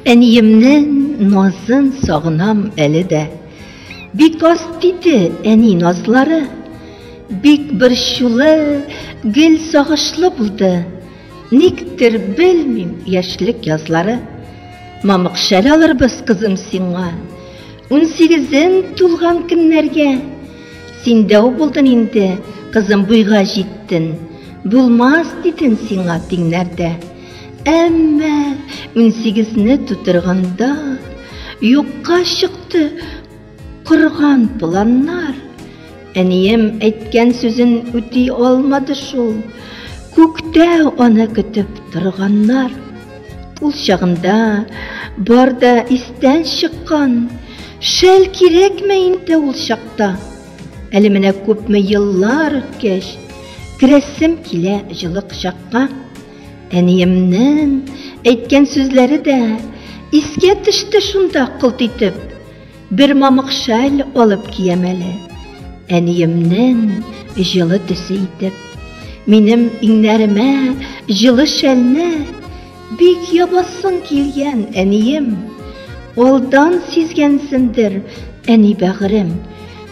Әниемнең назын сагынам әле дә. Бик аз тиде әни назлары. Бик борчулы, гел сагышлы булды. Никтер белмим яшьлек язлары. Мамык шәл алырбыз, кызым, сиңа. Унсигезен тулган көннәргә. Син дәү булдын инде, кызым, буйга җиттен. Булмас диден сиңа тиңнәрдә. Әмма унсигезне тутырганда юкка чыкты корган планнар. Әнием әйткән сүзен үти алмады шул. Күктә аны көтеп торганнар. Ул чагында бар да истән чыккан. Шәл кирәкме инде ул чакта? Әле менә күпме еллар үткәч, керәсем килә җылы кочакка. Әниемнең әйткән сүзләре дә искә төште шунда кылт итеп. Бер мамык шәл алып киям әле, әниемнең җылы төсе итеп. Минем иңнәремә җылы шәлне бик ябасың килгән, әнием. Алдан сизгәнсендер, әни бәгырем,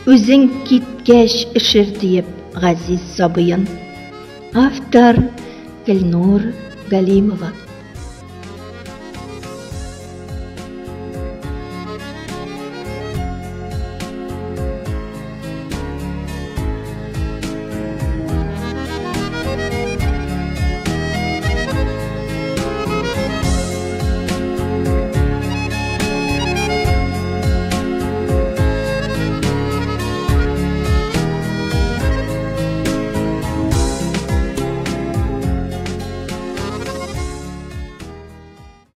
үзең киткәч өшер диеп газиз сабыен. Автор Гөлнур Галимова.